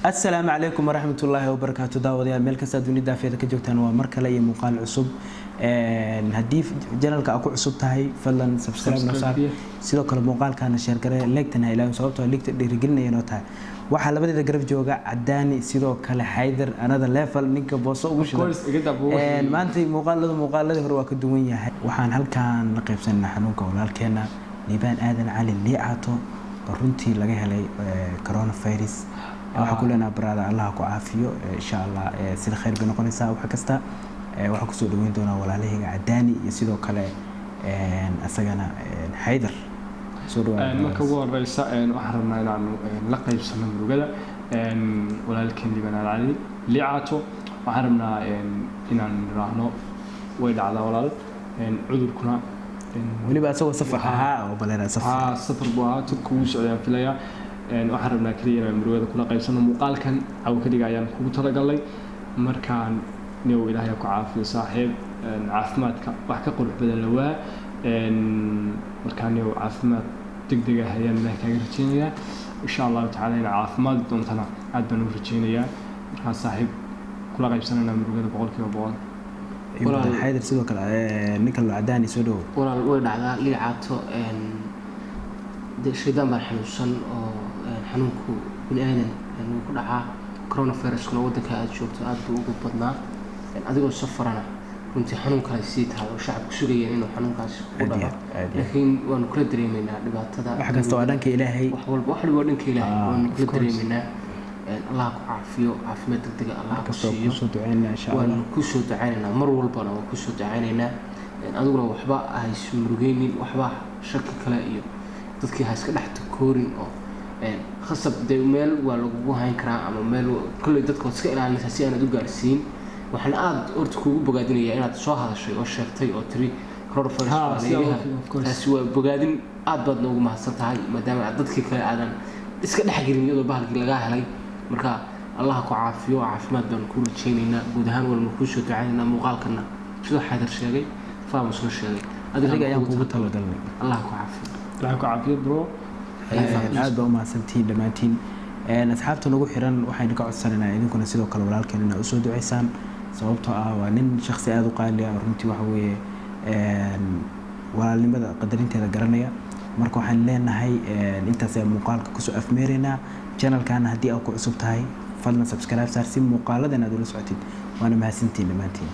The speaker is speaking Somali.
Asalaamu calaykum waraxmatullaahi wabarakaatu. Daawadayaal, meel kasta dunida daafeeda ka joogtaan, waa mar kale iyo muuqaal cusub. Haddii channelka aad ku cusub tahay, fadlan subscribe noo saar. Sidoo kale muuqaalkaana share garee, like-tana ha ilaawin, sababtoo like-ta dhiirigelinaya noo tahay. Waxaa labadeeda garab jooga Cadaani, sidoo kale Xaydar, another level, ninka booso ugu shidan. Maanta muuqaaladii hore waa ka duwan yahay. Waxaan halkan la qaybsanaynaa xanuunka walaalkeena Liibaan Aadan Cali Liicaato oo runtii laga helay coronavirus. Waxaa ku leenaha, brother, Allaha ku caafiyo, insha Allah. Sida khayr bay noqonaysaa wax kasta. Waxaa kusoo dhaweyn doonaa walaalahayga Cadaani iyo sidoo kale asagana Xaydar. Soo dhawaada. Marka ugu horeysa, waxaan rabnaa inaanu la qaybsano murugada walaalkeen Liibaan Cali Liicaato. Waxaan rabnaa inaan niraahno way dhacdaa, walaal, cudurkuna. Weliba asagoo safar ahaa oo baleera safar. Haa, safar buu ahaa, turka wuu socday aan filayaa. Waxaan rabnaa keliya inaan murugada kula qaybsano. Muuqaalkan caw keliga ayaan kugu talagalnay. Markaan niyow, Ilaahay ku caafiyo, saaxiib. Caafimaadka wax ka qurux badan lawaa. Markaan niyow, caafimaad degdeg ah ayaan Ilaahay kaaga rajeynayaa, insha Allahu tacaala. Ina caafimaadi doontana aad baan u rajeynayaa. Markaa saaxiib, kula qaybsanayna murugada 100%. Xaydar, sidoo kale ninka loo Cadaani, soo dhawow. Walaal, way dhacdaa, Liicaato. Dee shaydaan baan xanuunsan oo xanuunku bini aadan wuu ku dhacaa. Coronaviruskuna waddanka aada joogto aada buu ugu badnaa. Adigoo safarana runtii xanuun kale sii tahay oo shacabku sugayeen inuu xanuunkaasi ku dhaco, laakiin waanu kula dareemeynaa dhibaatada. Wax kasta waa dhanka Ilaahay. Wax walba, wax walba waa dhanka Ilaahay. Waanu kula dareemeynaa. Allah ku caafiyo, caafimaad degdega Allah ku siiyo. Kusoo duceynaa, insha Allah. Waanu kusoo ducaynaynaa, mar walbana waan kusoo ducaynaynaa. Adiguna waxba ha ismurugeynin, waxba shaki kale iyo dadkii ha iska dhex takoorin oo khasab dee meel waa lagugu hayn karaa ama meel kolley dadka waad iska ilaalinaysaa si aanad u gaarsiin. Waxaan aada horta kuugu bogaadinayaa inaad soo hadashay oo sheegtay oo tiri coronavirus Ha, waa si la iga aad helay. of course. Taasi waa bogaadin, aad baad noogu mahadsan tahay, maadaama aad dadkii kale aadan iska dhexgelin iyadoo bahalkii lagaa helay. Marka Allah ku caafiyo, caafimaad baanu kuu rajaynaynaa guud ahaan, waanu kuu soo ducaynaynaa. Muuqaalkana sidoo Xaydar sheegay, Faamusna sheegay, adiga ayaan kuugu talagalnay. Allah ku caafiyo. Ilaah ku caafiyo, bro. Aad baa u mahadsantihiin dhammaantiin. Asxaabta nagu xiran, waxaynu ka codsanaynaa idinkuna sidoo kale walaalkeen inaa usoo duceysaan, sababtoo ah waa nin shakhsi aada u qaali ah oo runtii waxa weeye walaalnimada qadarinteeda garanaya. Marka waxaan leenahay, intaas ayaan muuqaalka kusoo afmeeraynaa. Channelkana haddii aad ku cusub tahay, fadlan subscribe saar si muuqaaladan aad ula socotid. Waana mahadsantihiin dhammaantiin.